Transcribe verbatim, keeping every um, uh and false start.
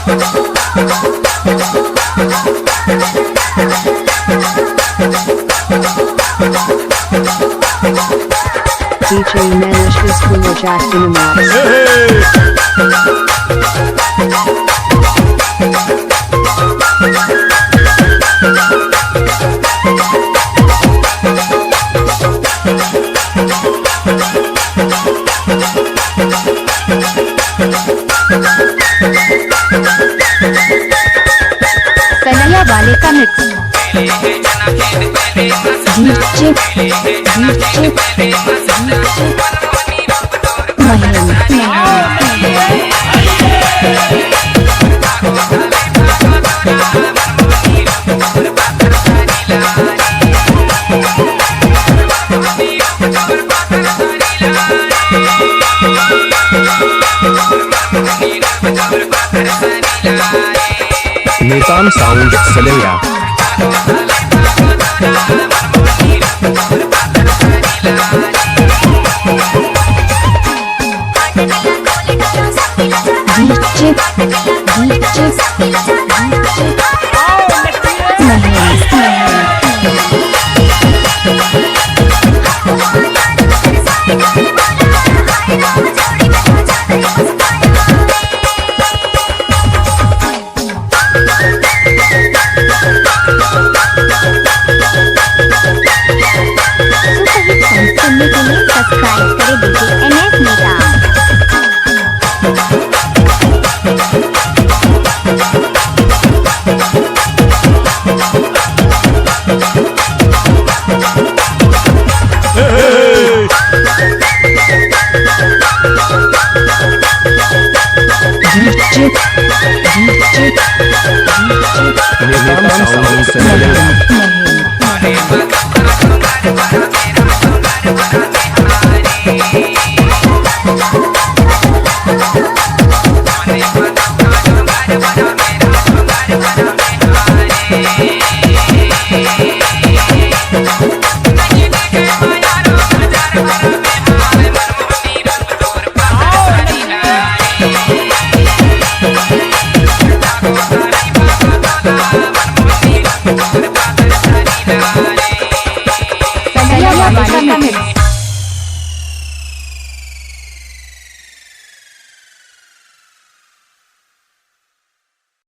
D J Manish is Cooler Jack Cinemax. Kanhaiya वाले का mix. DJ, DJ, DJ Mahendra, Mahendra. Nizam sound Salaiya. DJ, DJ, DJ Mahendra, Mahendra. Superhit song सुनने के लिए subscribe करें DJ N S Nizam. DJ, DJ, DJ.